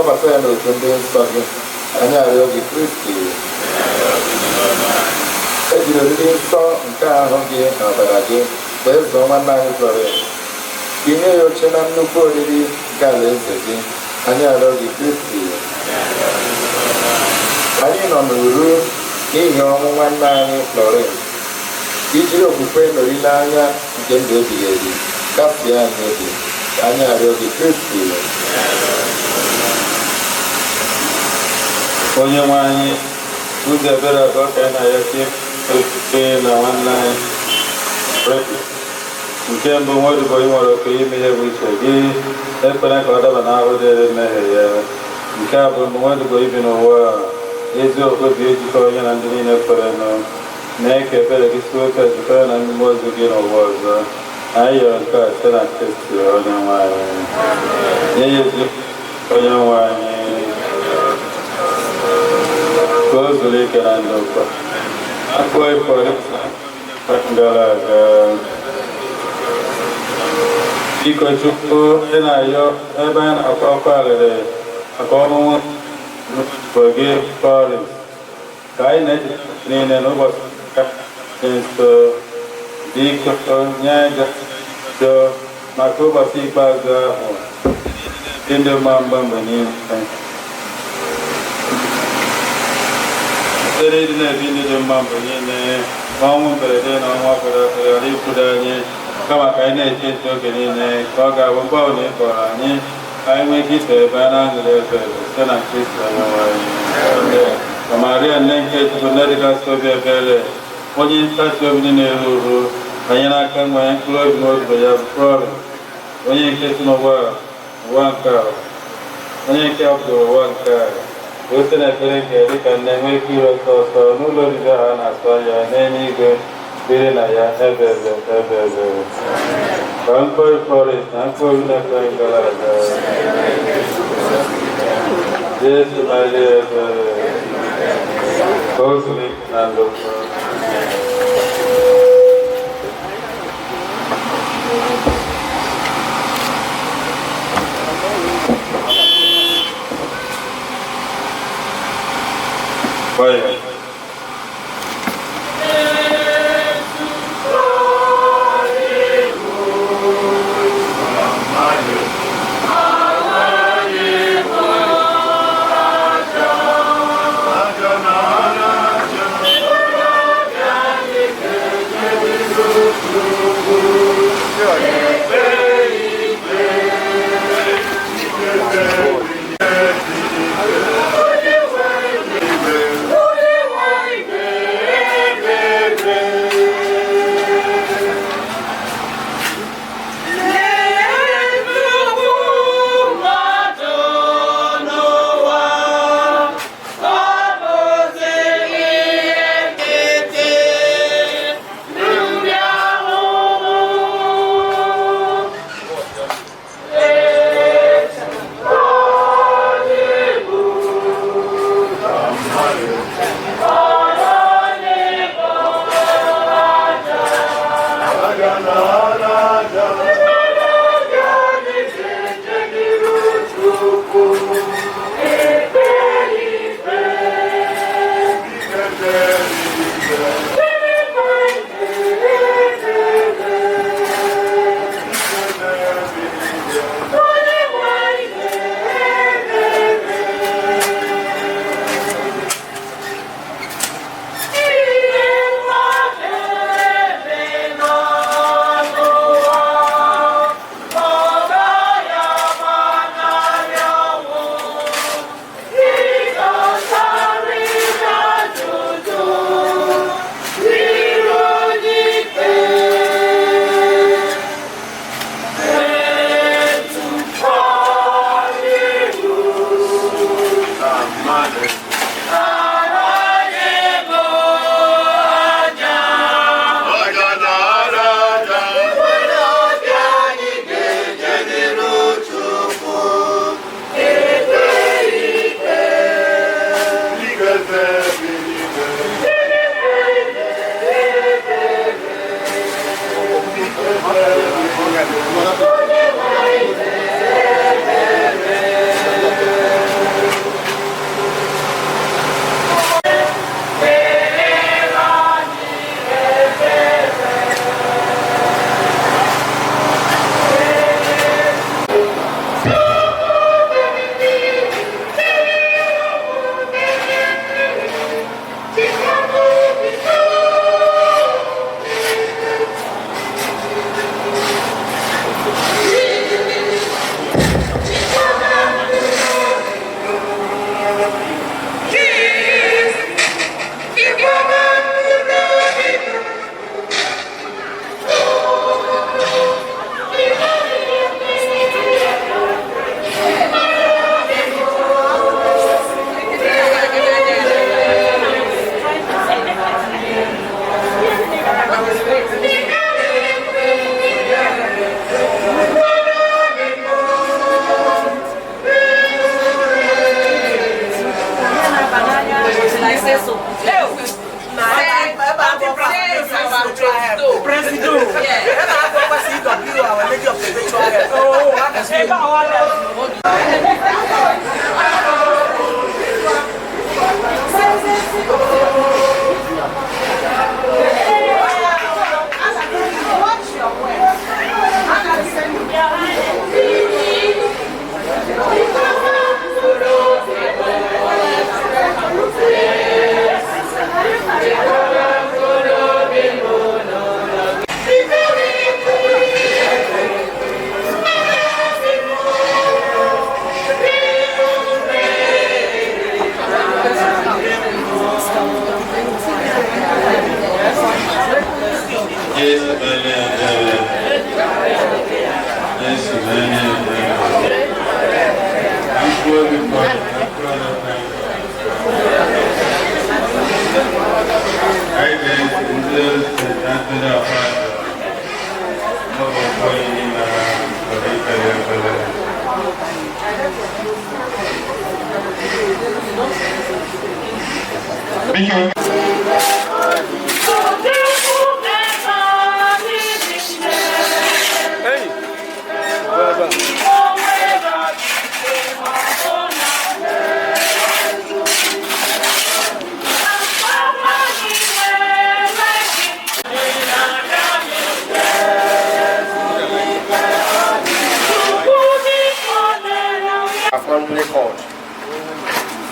bata ya n'otu ndị nsọ gị anyị arịọ gị Kristi ejiri oriri nsọ nke ahụ gị na ọbara gị wee zụọ nwanne anyị Florence inye ya oche na nnukwu oriri nke alaeze gị anyị arịọ gị Kristi anyị nọ n'uru n'ihi ọnwụ nwanne anyị Florence ijiri okwukwe na olileanya nke ndụ ebighị ebi kasie anyị obi anyị arịọ gị Kristi onye nwe anyị ụzọ ebere abụọ ka anyị na-arịọ ka ofufe na nwanne anyị nke mbụ nwadụbọ ị nwere oke ime ihe bụ iche gị ekpere ka ọ daba n'ahụ dịrị mmehie ya nke a bụ mbụ nwadụbọ ibi n'ụwa ezi okwebi ejikọ onye na ndị niile kwere nụ mee ka ebere gị si oke jikọ ya na mmụọ ozi gị n'ụwa ọzọ anyị yọrọ nke a site na Kristi onye nwe anyị nye ya ezi onye nwe anyị ka o zuru ike na ndokwa akpọ ịfọdụ gara aga biko Chukwu ị na-ayọ ebe anyị na-akwa ọkụ alịrị maka ọmụmụ n'ụbọchị gị Florence ka anyị na-echeta niile n'ụbọchị dị nso biko nye anyị jọ maka ụbọchị ikpeazụ ahụ dị ndị mma mgbe niile site ịdị na-ebi ndị dị mma mgbe niile ọnwụ mberede na ọnwa fere ghara ikwudo anyị kama ka anyị na-eche eche oge niile ka ọ ga-abụ mgbe ọbụla ị kpọrọ anyị anyị nwee ike ite ebe a na-aṅụrị ebe site na Kristi onye nwe anyị ka Maria nne nke Chukwu nne dịgasị obi ebere onye ntachi obi na-eru uru anyị n'aka nwa ya mkpụrụ obi n'obibo ya bụ Florence onye nke si n'ụwa nke a onye nke abụrụ ụwa nke a o site na ekpere nke dịka nne nwee ike ire ọsọ ọsọ n'ụlọ oriri ahụ a na-asọ ya n'enye igwe biri na ya ebe ka mkpụrụ Florence na mkpụrụ na-ekpere gara aga Jesu Maria ebere ka o zuru ike na ndokwa Bye.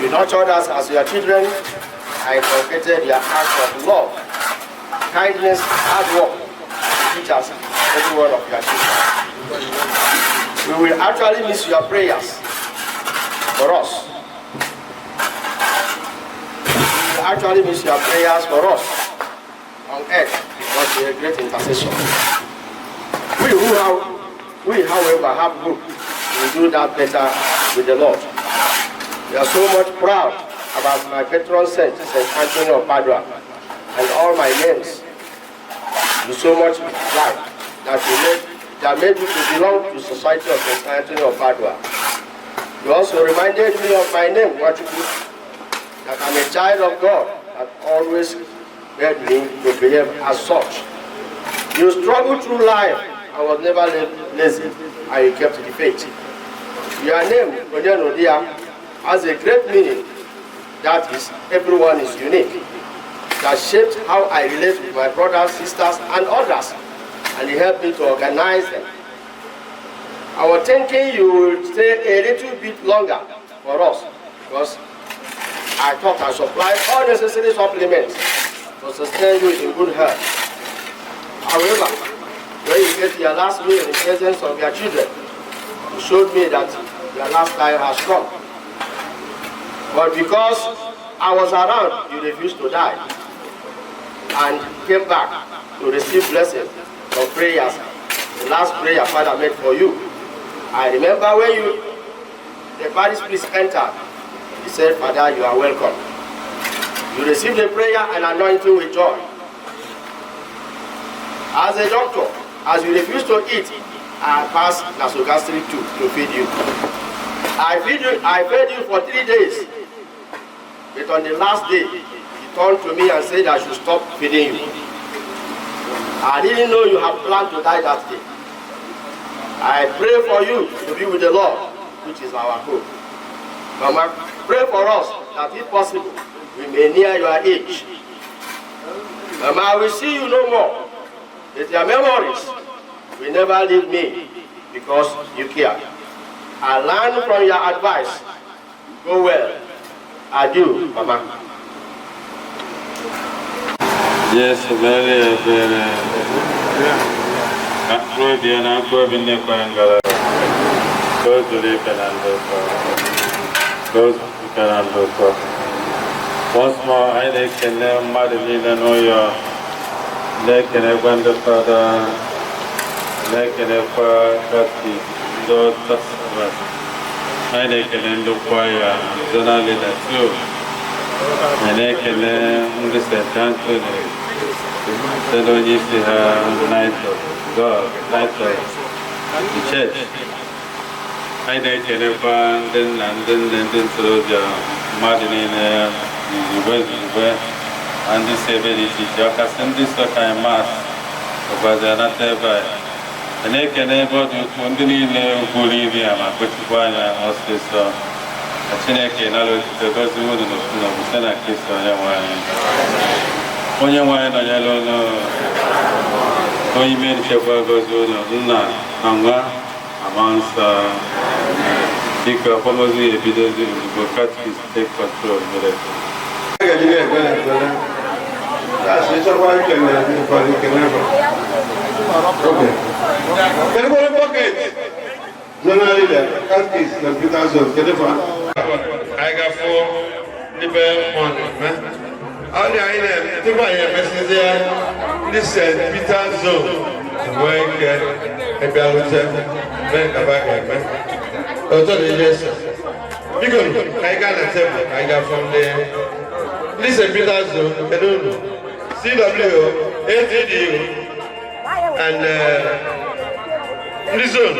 You nurtured us as your children and inculcated your acts of love, kindness, hard work to teach us every one of your children. We will actually miss your prayers for us. We will actually miss your prayers for us on earth because you are a great intercessor. We, however, have hope to do that better with the Lord. We are so much proud about my patron saint, St. Anthony of Padua, and all my names. You so much like that made me to belong to the Society of St. Anthony of Padua. You also reminded me of my name, that I'm a child of God, that always made me to behave as such. You struggled through life and was never lazy, and you kept the faith. Your name, Onyeno Dia, has a great meaning. That is, everyone is unique. That shaped how I relate with my brothers, sisters, and others, and it helped me to organize them. I was thinking you would stay a little bit longer for us, because I thought I supplied all necessary supplements to sustain you in good health. However, when you get your last meal in the presence of your children, you showed me that your last time has come. But because I was around, you refused to die and came back to receive blessings from prayers. The last prayer Father made for you. I remember when the parish priest entered, he said, Father, you are welcome. You received the prayer and anointing with joy. As a doctor, as you refuse to eat, I passed nasogastric tube to feed you. I fed you for 3 days. But on the last day, he turned to me and said I should stop feeding you. I didn't know you had planned to die that day. I pray for you to be with the Lord, which is our hope. Mama, pray for us that if possible, we may near your age. Mama, I will see you no more. But your memories will never leave me because you care. I learn from your advice. Go well. Adieu, Mama. Yes, very, very. Caribbean, I'm going to Pangala. Go to the Canada. Go to Canada. Once more, I can learn Madeline and Oya. They can have one the father. They can have Kati. Those customers. I can do choir, generally that's you. And I can understand thank you. So don't you see her night of God, night of the church. I can have London, London, Soldier, Madeline, and this ability, Jackas, and this kind of mass, but they're not there by. na-ekene ebe ọ dị ukwuu ndị niile gwuru iri a ma kpechikwa anya ọsịsọ Chineke nalụ otito gozie unu n'ofu site na Kristo onye nwe anyị nọnyere unu onye ime nchekwa gozie unu nna na nwa ama nsọ dịka akwamozu ya ebidozi ozugbo katkis take control mere Zonal leader, Katkis, and Peter Zone, I got 4 libe on. All the items, the message there, this Peter Zone, work a Belgian, then a back. Yes. Because I got a temple, I got from the listen Peter Zone, CW, ATD, and listen.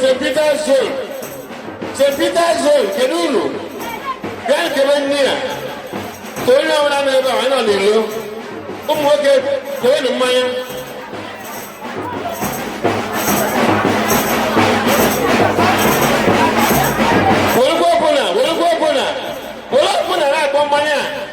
St. Peter's Zone. St. Peter's Zone, Kedulu. Grand Kevenia. Toyna wana meba wana lelo. Umwoke toyna maya. Wolo kuna la kwa manya.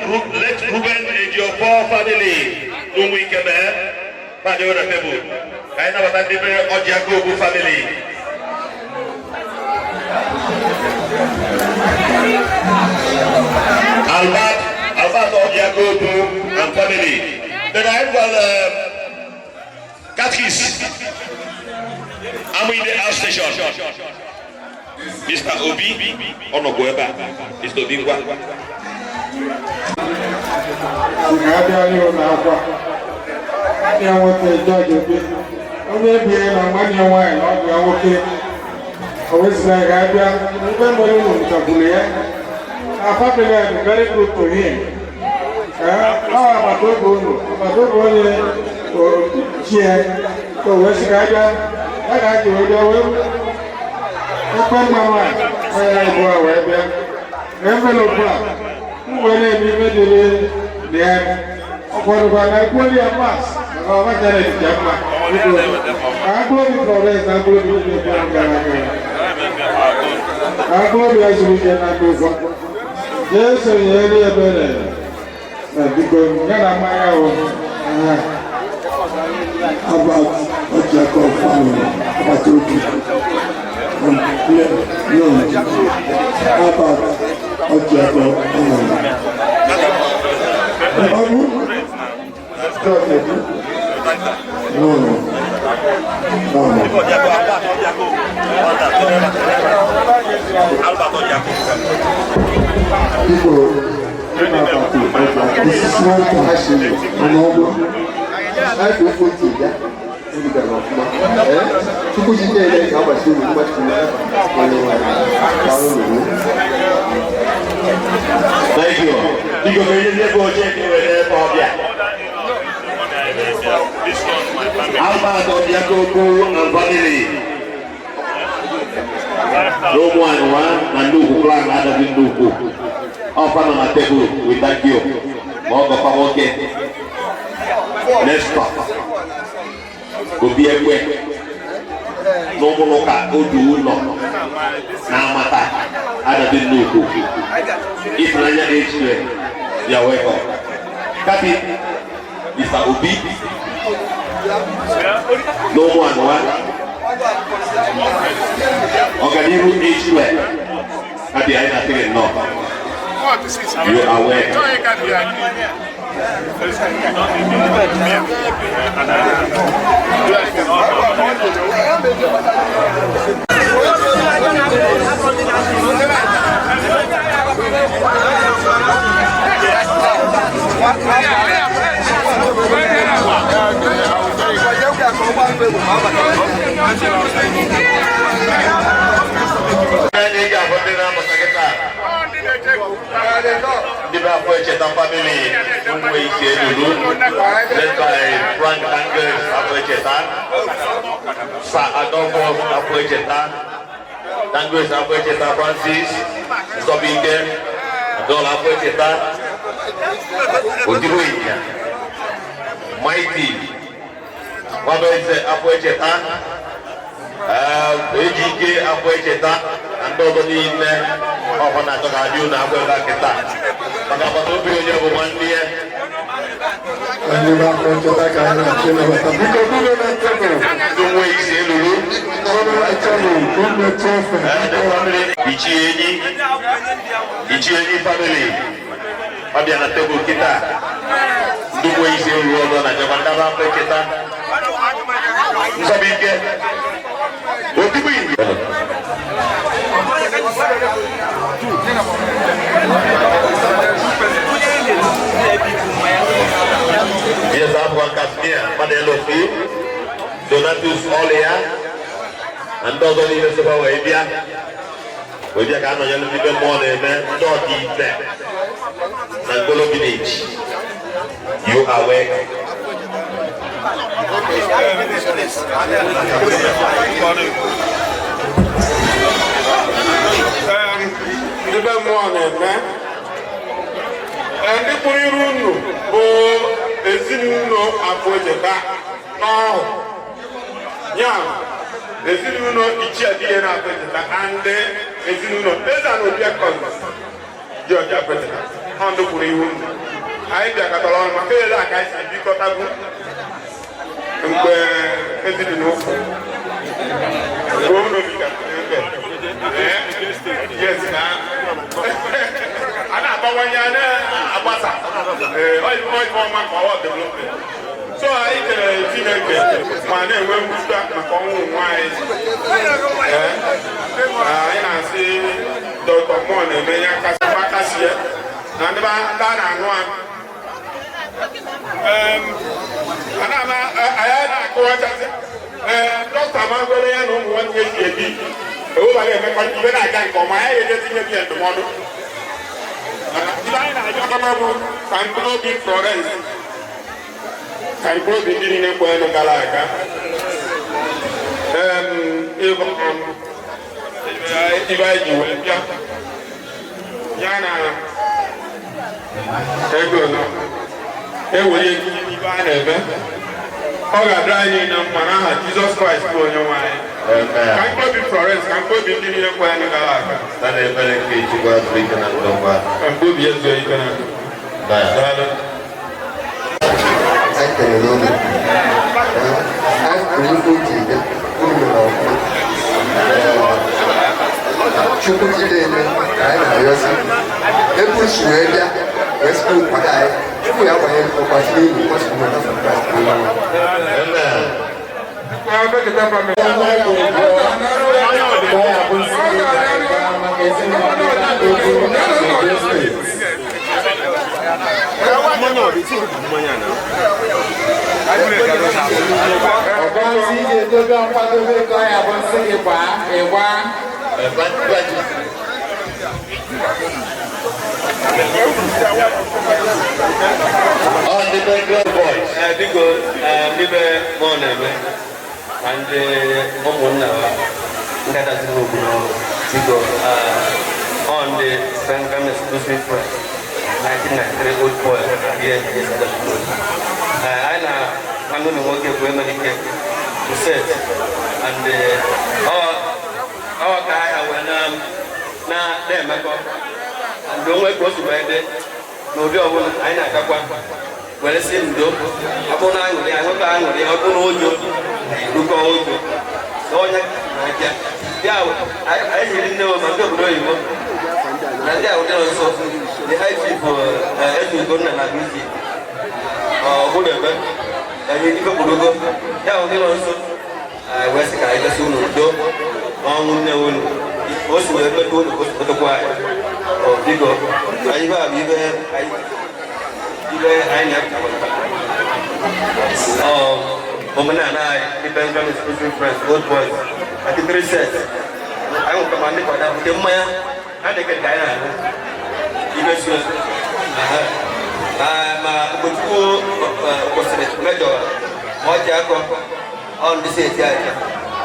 let Ruben and your poor family do we can Father on the table. I know what I did or Jacob family. Albert or Jacob and family. Then I will Catkis. I'm in the house station. Mr. Obi on Ogoeba. Mr. Bingwa. I want to judge it. Only be a money wine, not the okay. Always like I remember Tabulia. Our family is very good to him. I don't want to so West Gaga. I got you. Open my mind. I go away there. Envelope. When I made the what about I go to a mass? What can I do? I go to Florence. I go to yes, because about what Jacob found about what Jacob this is not passion. I go for it. Thank you. You can go check it Albert or Jacob and family. No one and no plan other than no. Offer on the table, we thank you. Let's stop. Go be a way. No more no. Now, Mata, other than no. If Nanya is here, you are welcome. Kapi, Mr. Obi. No one. Organiru H2. At the end, I think no. You are welcome. Family, led by Frank Angus Apochetan, Sir Adolfo Apochetan, Angus Apochetan Francis, Sobinke, Adol Apochetan, Udiruinya, Mighty, Wabese Apochetan, AGK Apochetan, and Dodonine. Often I talk about you now, but I can't. But I'm going to be able to one year. And you are going to take a look at the way you say, Lulu. The family, Ichieni family. Fabiana Tebo Kita. The way you say, Lulu, and the Mandava Kita. Sabike. What do you mean? Yes, I'm one Kashmir, Madelofi, Donatus Olea, and those leaders of Arabia. We just can't know even more than not eat that. Nangolo village. You are welcome. Good morning, man. And the Puriru, oh, is in no Apocheta. Now, yeah, is in no Ichia Apocheta, and is in no, there's an object. Georgia President. on the Puri. I got a lot of my favorite, like I said, because I would. Yes, so I see Dr. Mon and I had a quarter. Dr. Mangolian, one year, I can't for my head tomorrow. Can go be Florence. Can go be in a Puerto Galaga. If I do, Yana, Jesus Christ, can go be Florence, can go be in a Puerto Galaga. That is very key to go and go be as you can. I can know that. I couldn't go to the Chukuji, I was a push radio, West Coast, but if we are going to continue, we must be enough of on the background voice. I think live morning and on the Sangram exclusive 1993 old boy here is the school. I'm going to work with women to set and our guy when now them and don't wait to buy it. No, I know well, it's in the upon I hope I will look old. So, yeah, I didn't know I'm not going to and I will also the high people every good and music or whatever. And you go to go down also. I was a guy that soon do on the one. Also, ever go to the choir or bigger. I woman and I depend on his friends, good boys. At the 3 sets, I will command it for that. I take a guy. Even so, I'm a good school major or Jacob on the city.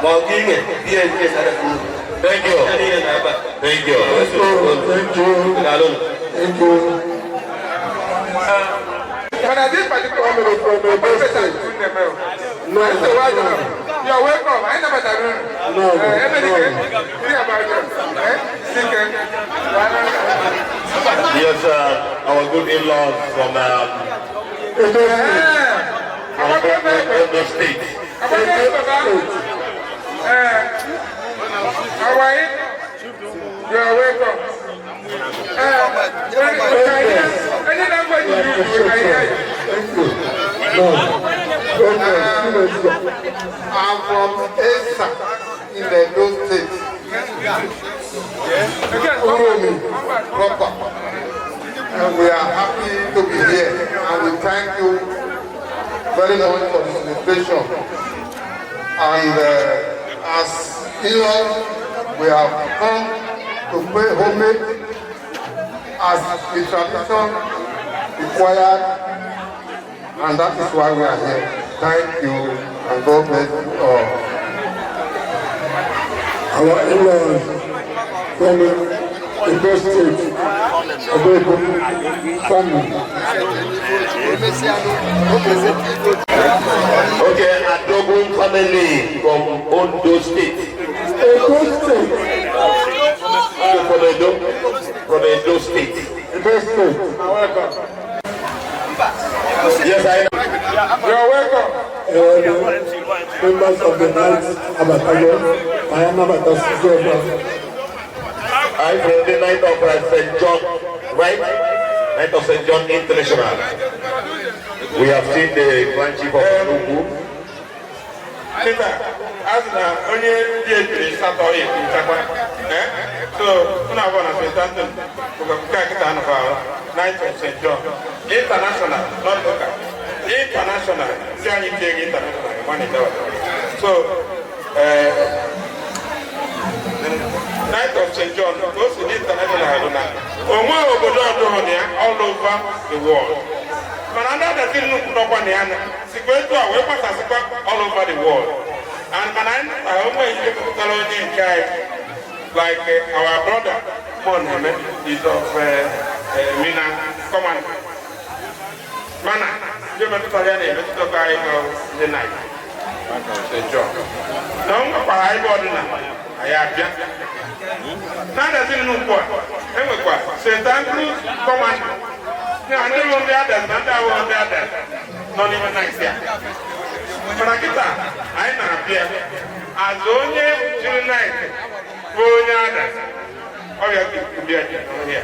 While being it, thank you. Thank you. Thank you. But I did particular professor. No, you are welcome. I never done. No, yes, our good in-laws from the state. You are welcome. I'm from Esa in the Edo State. Proper. And we are happy to be here. And we thank you very much for this invitation. And as in-laws, we have come to pay homage as the tradition required, and that is why we are here. Thank you, and God bless you all. Our in-laws from the state, family. Okay, a double family from Ondo State. Edo State. From Edo State. Edo State. Welcome. Yes, I know. You're welcome. Members of the Knights Abatalon, I am Abatas. I'm from the Knight of St. John, right? Knight of St. John International. We have seen the Grand Chief of Nuku. Peter, as the only DHP Satori, so when I want to say something, we can Knight of St. John International, not local. International, international, money. So, Knight of St. John goes to international all over the world. But another thing, all over the world. And I like our brother, Mohammed, is of Mina Command. Mana, you must tell him to guy the night. St. John. No, I bought I have just. Now that's in Newport. St. Andrews Command. I don't want the others, not I want the others. Not even next year. But I know here. As only tonight, for the others. Oh, you have to be here.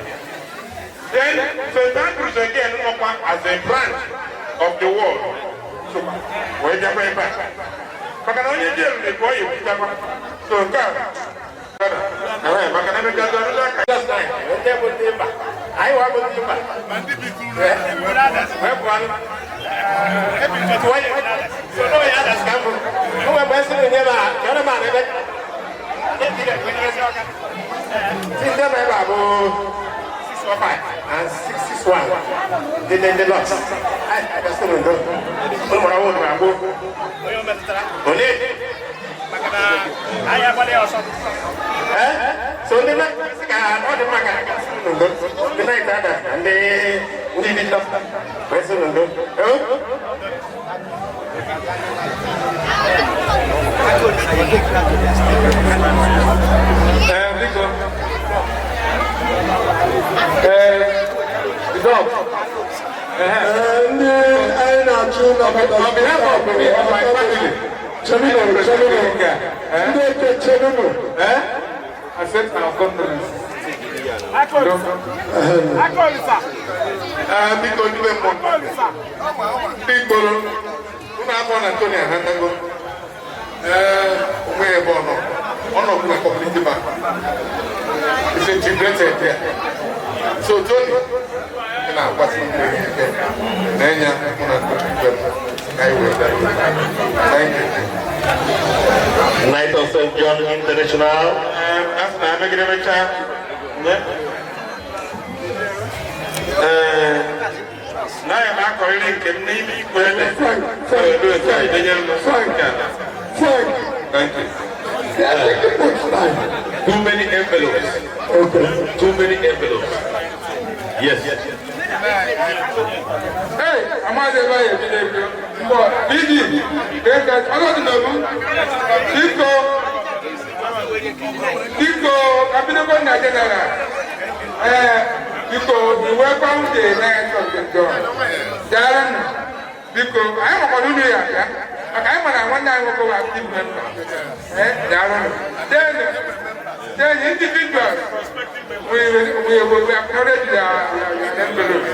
Then St. Andrews again as a branch of the world. So, where the way back. But I only deal with boy you so come. I want to do and 661. Then the lots. I just don't know. What I want to go. So the night, all the the night and we did not. I said our conference. So Tony, what's Knight of St. John International. Thank you. Too many envelopes. Okay. Too many envelopes. Yes. Hey, I'm out there. we welcome the Knights of St. John. Because I'm a Columbia. I'm one active member. Then individuals, we acknowledge their envelope.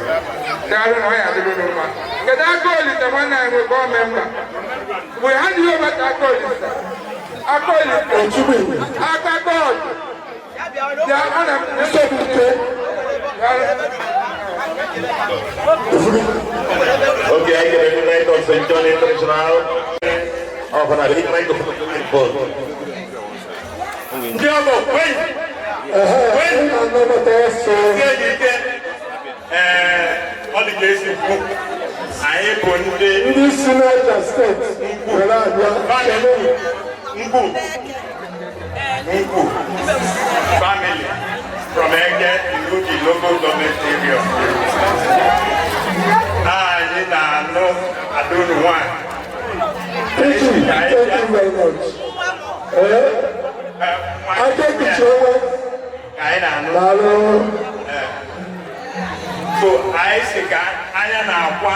But our goal is the one I will go member. We hand you over to our goal. Our goal is our goal. They are Okay, I can recognize on St. John International of an Night of Football. Diabo, wait! All the cases, I put this United States. family from Ege to the local government area. I don't know why. Thank you very much. I take the show. anyị si ka anya na-akwa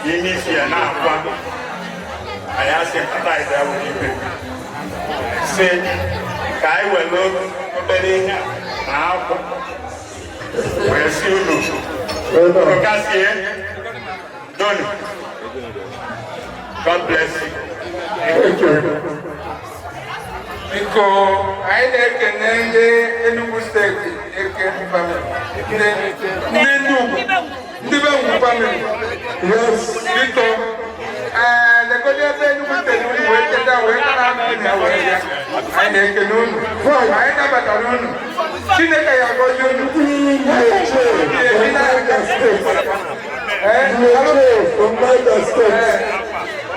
ime isi ya na-akwa anyị asị nkata anyị bịa were ibe si ka anyị were obere ihe na akwa wee si unu kasie donu. God bless you. Thank you. Biko anyị na-ekene ndị Enugu steeti ekene family ndị Enugu ndị be ngwu family. Yes. Biko lekọta ebe Enugu steeti unu wee cheta wee kara akụ na wee ya anyị na-ekene unu anyị nabatara unu Chineke ya gọzie unu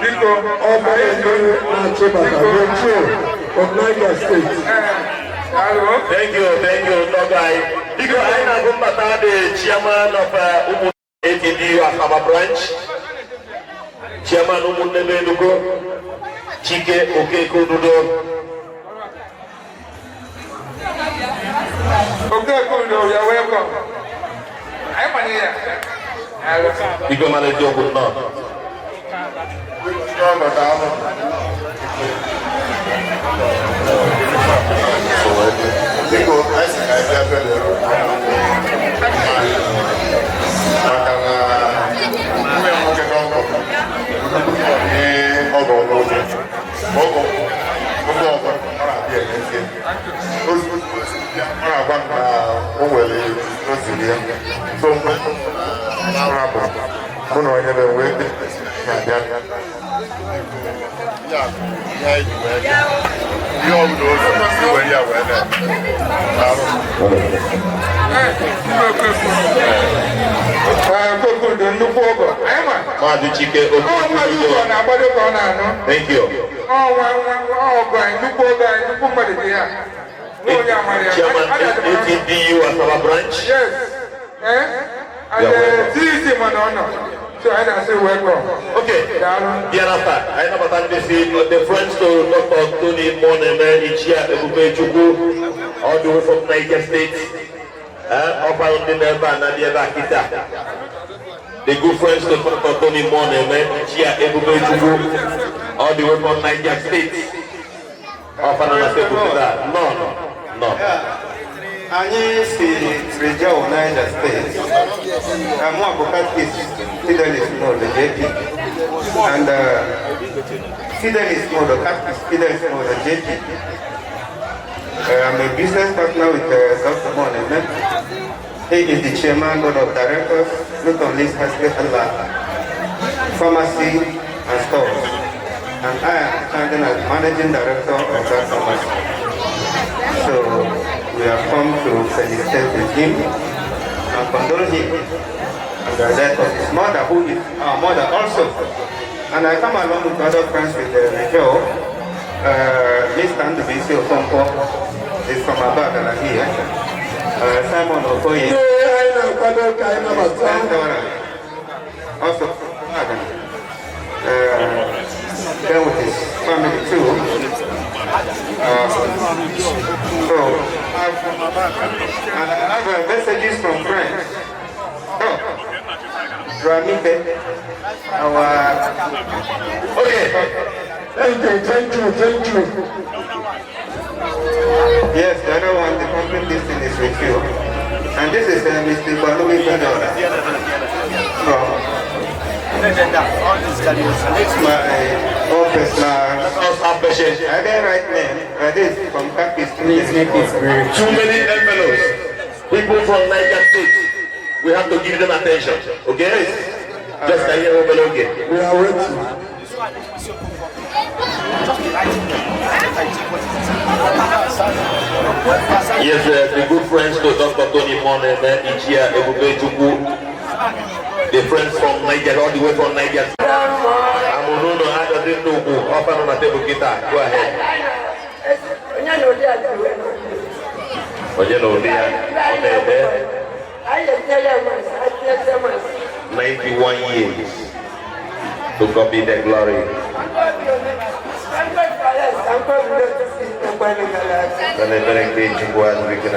Biko of Niger State. Thank you, Togai. Biko, I am the chairman of ATD Akaba branch. Chairman Umunebenugo, Chike Okekududo. Okekududo, you're welcome. I'm here. Biko Manager would not. Biko, I see I feel better. Thank you. Chairman, ATDU Asaba branch. Yes. So I say welcome. Okay. Thereafter, I know about the friends to Dr. Tony Moneme, Ichia Ebubechuku, all the way from Niger State. Up on the Neva, Nadia Bakita. The good friends to Dr. Tony Moneme, Ichia Ebubechuku, all the way from Niger State. Up on the No. Anyị si Rijau Niger State. I'm Fidelis Modo JP. And Fidelis Modo, Fidelis Modo JP. I'm a business partner with Dr. Moneme. He is the chairman, board of directors, Luton List Hospital, Pharmacy and Stores. And I am standing as managing director of that pharmacy. So we have come to felicitate with him and condole him on the death of his mother, who is our mother also. And I come along with other friends with Joe, Mr. Ndubisi Okompo is from Abad and here. Simon Okoye, also from Abad. Then with his family too. So I have messages from friends. Ramite, okay. Thank you. Yes, the other one, the complete listing is with you. And this is Mr. Balumi Gadora. My office now. I didn't write name. This from Kakis. Too many envelopes. People from Niger State. We have to give them attention. Okay? Just like here over again. We are waiting. Yes, the good friends to Dr. Tony Moneme, Ichia Ebubechuku. The friends from Niger, all the way from Niger. Amununo, I don't know. Open on the table guitar. Go ahead. 91 years to God be the glory. Then I bring the Chiguan, we can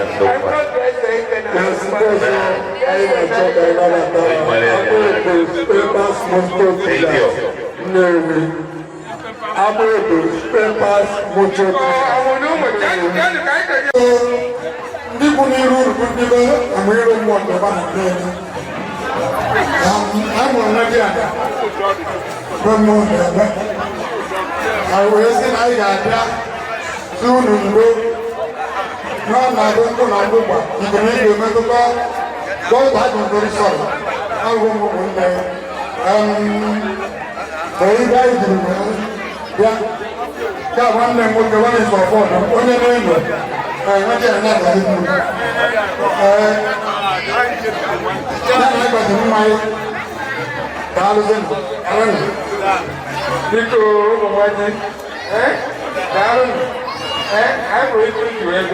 No, I don't know. You can make a medical. Don't have a very sorry. I won't go in there. Very guys, yeah. Yeah, one name will go in for four. Only name. I went there and never did. I got in my thousand. I don't know. Nico, what is it? I'm going to do it.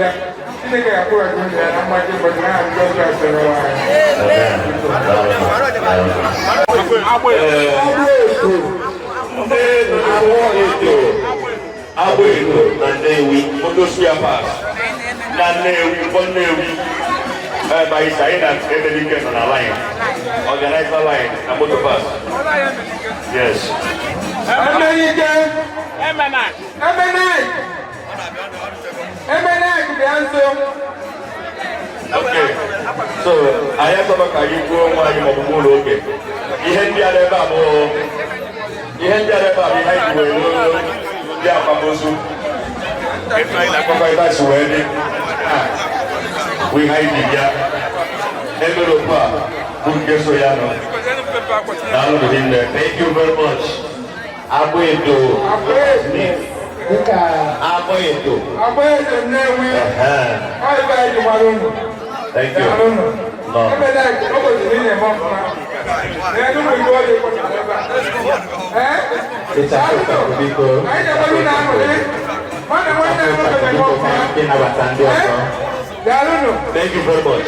I think I put it there. I'm not going to just Okay, so I have to make a you go my mobile okay. You had the other babo. You had the other babo behind you. Yeah, Babosu. That's wedding. We hide the gap. Envelope. Bungesoyano. Now in there. Thank you very much. I'm going to. Thank you. Thank you very much.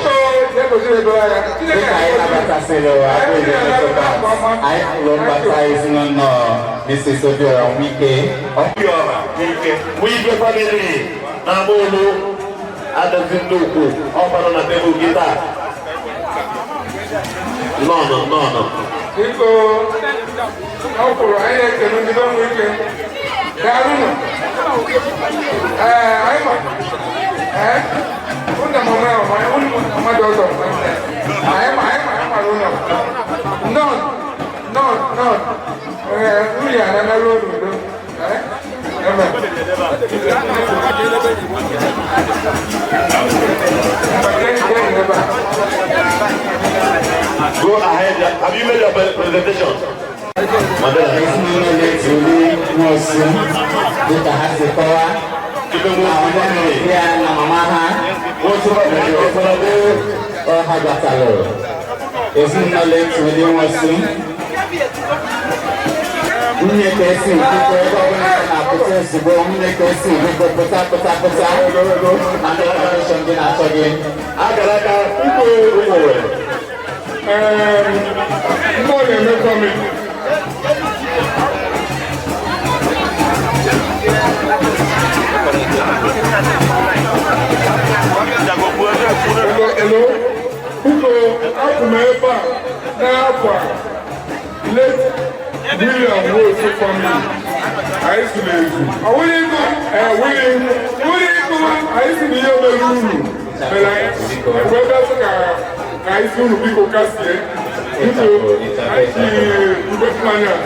Mrs. Sofia Wike. Wike family. Namolo. Adazinuku. Offer on a table guitar. No. Go ahead. Have you made your presentation? William Wolf family. I used to live. I used to be your room. But my brother's I used to be Cassie. I see the planner.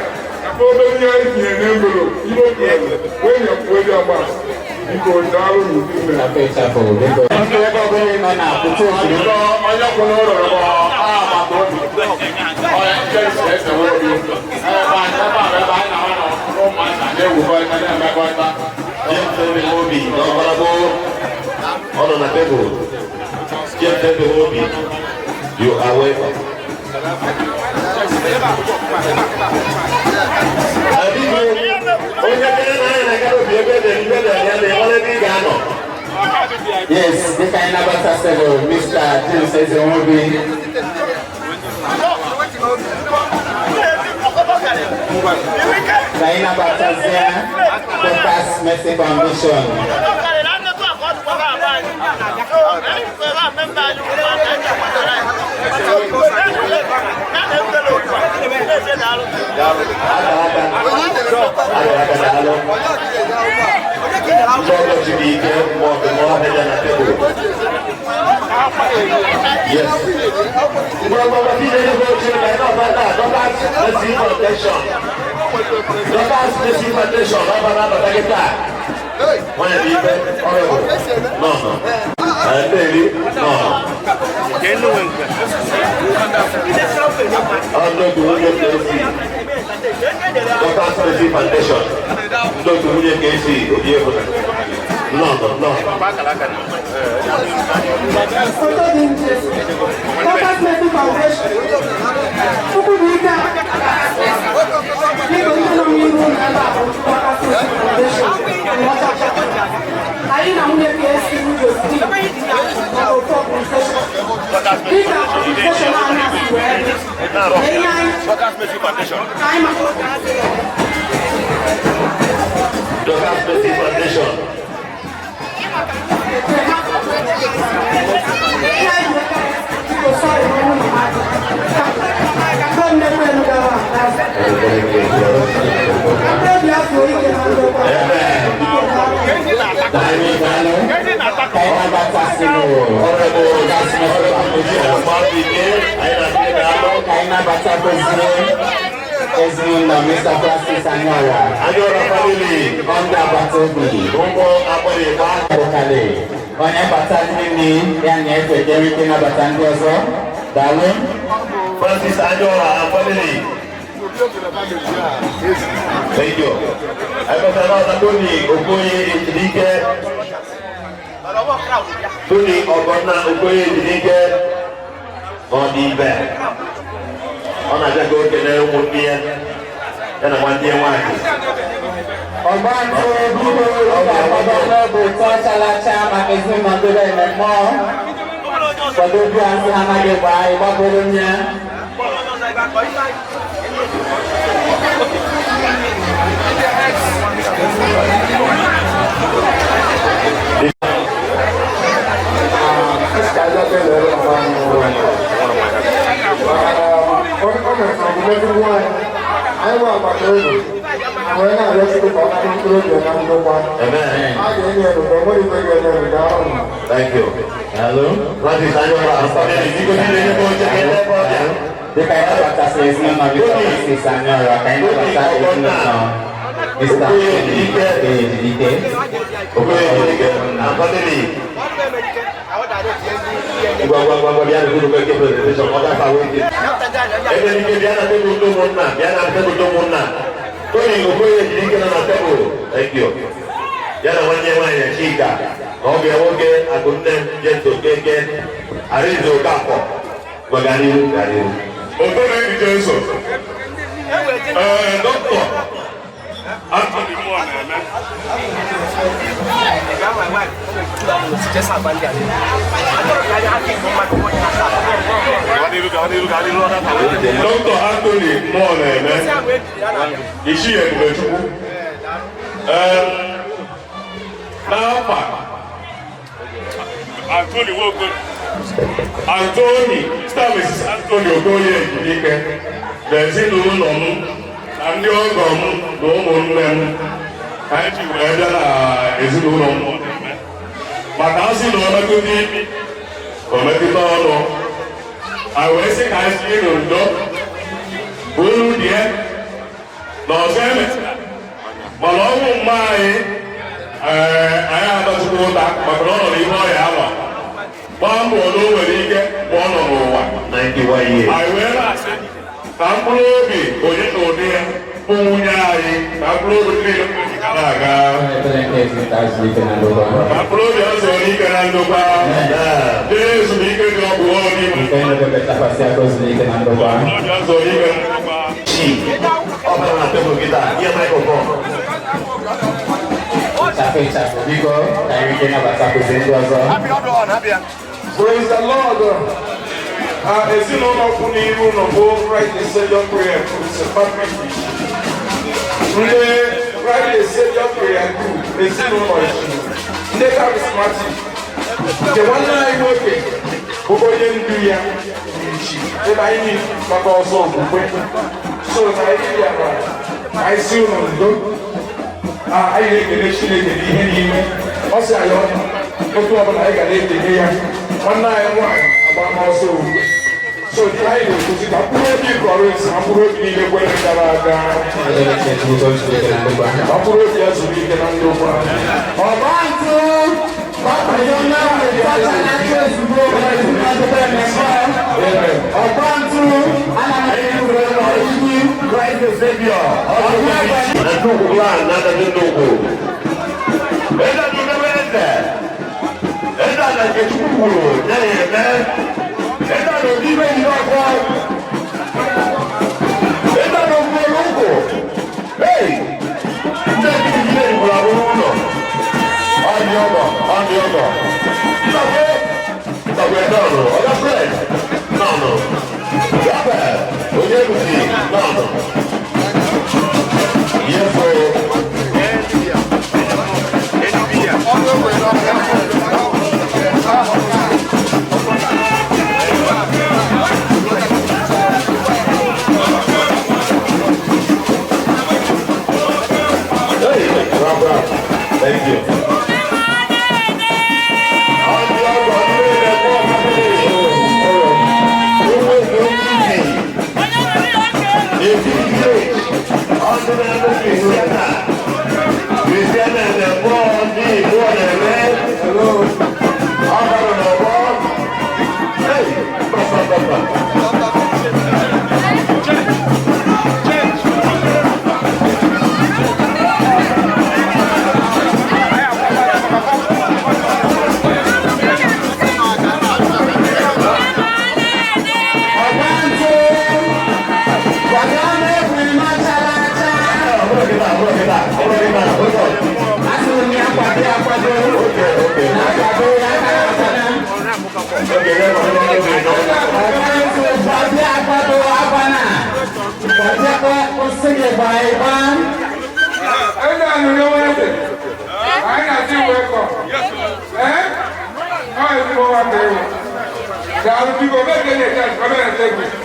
Probably I see an envelope. You know, when you're about. Because down with you are welcome. Yes, the kind of assessor, Mr. James says it won't be. Kaina Batazia, Focus Mercy Foundation. Mr. Francis Anyora family under Batobi locally. Onye batali ni ya nyefe Jerry na batandi ozo. Darwin Francis Anyora family. Thank you. I got another Tony Okoye Ejidike. Tony Ogonna Okoye Ejidike on the back. On a jago kene umutia yana mwandia wake. Obanto bibo obanto buta salacha magazine mandela emmo. Padobi ansi hamage bai baboronya. Thank you. Hello. What is Thank you. Yana wanyama ya shika. Oge akunde jeto keke. Arizo kapo. Magariru. Obere Ijenso. Doctor. Anthony Moana. Doctor Anthony Moana. Ishi Ebubechuku. N'afa Anthony Wogo Anthony Star Mrs. Anthony Okoye Ejidike n'ezinụlọ m na ndị ọgọ m na ụmụnne m ka anyị ji wee bịa na ezinụlọ m maka asị na ọmetụta ọnụ anyị wee sị ka anyị si n'udo bụ olu dị ya na ọzọ emetụta mana ọnwụ mma anyị adọchukwu ụta maka na ọ nọ n'ime ọrịa awa gbaa mbọ na o nwere ike ma ọ nọ n'ụwa anyị wee na-asị ka mkpụrụ obi onye na ụdị ya bụ nwunye anyị ka mkpụrụ obi niile na-aga ka mkpụrụ obi ọ zụrụ n'ike na ndokwa dị ezumike dị ọgwụ ọdịnihu ọ zụrụ n'ike na ndokwa Praise the Lord. As you know, Puniru no go write the Savior prayer group. It's a public write the Savior prayer group. As you know, they charismatic. nke nwanne anyị nwoke bụ onye ndu ya ichi ebe anyị maka ọsọ okwukwe so na anyị bịara anyị si ụlọ ndo anyị na-ekele Chineke n'ihe niile ọ sị anyị otu ọbụla anyị ga na-ekele ya nwanne anyị nwaanyị agba n'ọsọ okwukwe so di anyị na-ekwuzi ka mkpụrụ obi kọrọ esi na mkpụrụ obi niile kwere gara aga mkpụrụ obi ya zuru ike na ndụ ụgbọ Christ the Savior. Thank you.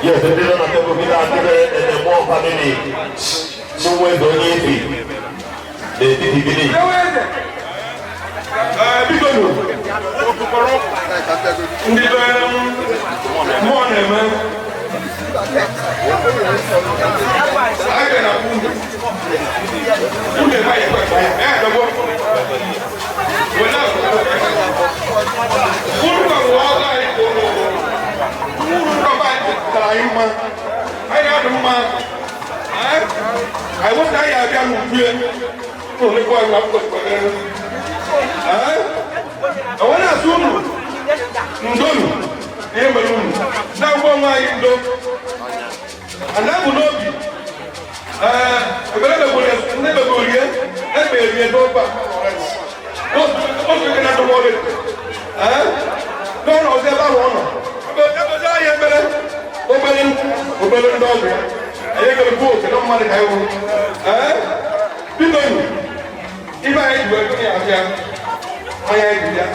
Yes, the people on the table and the more family. Somewhere going in the beginning. I was not a young woman. Only one of us. I want to assume Ndonu, Emerun. Now, one I do, and I will not be. Never go here, and maybe a door back. What we cannot do it. No, no, never one. But I am better. Open dog. I ain't gonna go, I don't want to go. People, if I ain't working out here, I ain't here.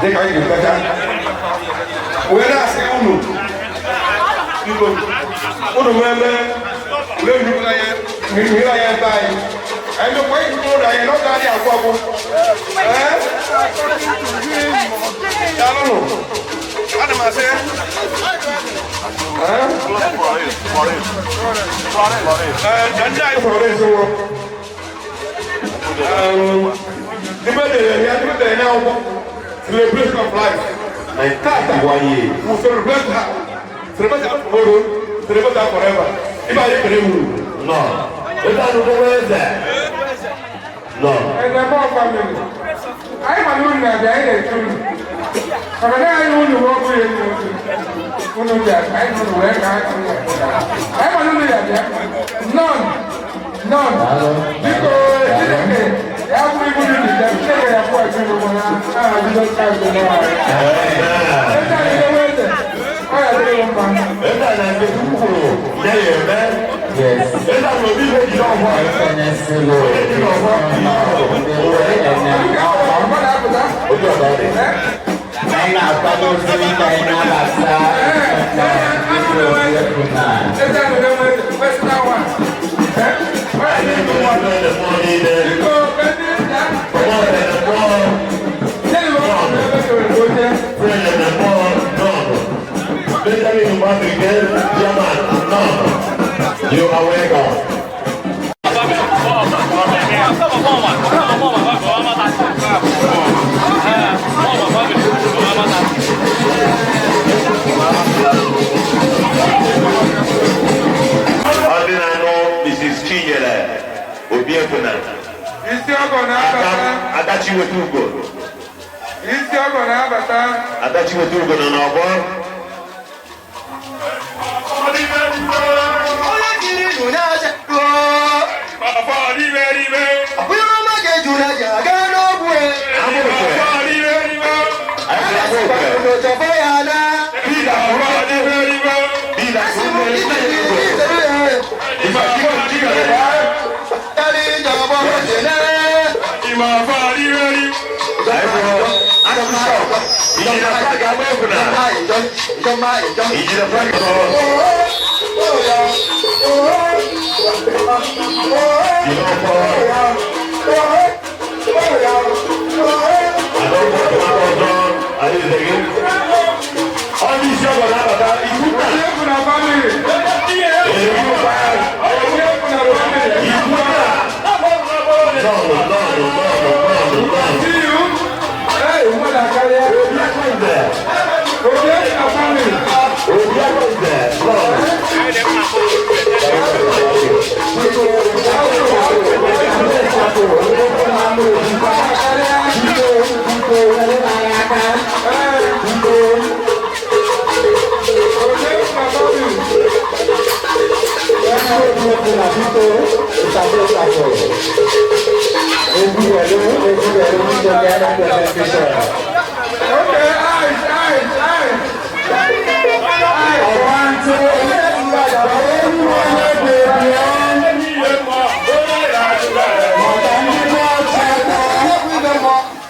They can't get better. When I say Unu, people, Unu member, here I am buying. I don't wait to go, I am not going to I don't know. What am I saying? Celebration of life. We celebrate that forever. If I didn't no. No. And the more family. I am alone now, I ain't but I don't know what we're doing. I don't know where I'm none. Because everybody is there. Say I'm watching the one. I don't have to know. Yes. sorry. Kaina apa tu sini kaina rasa. You are welcome. Mrs. Chinyere Obiekuna. Adachi Wetugo. Adachi Wetugo no no.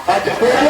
At the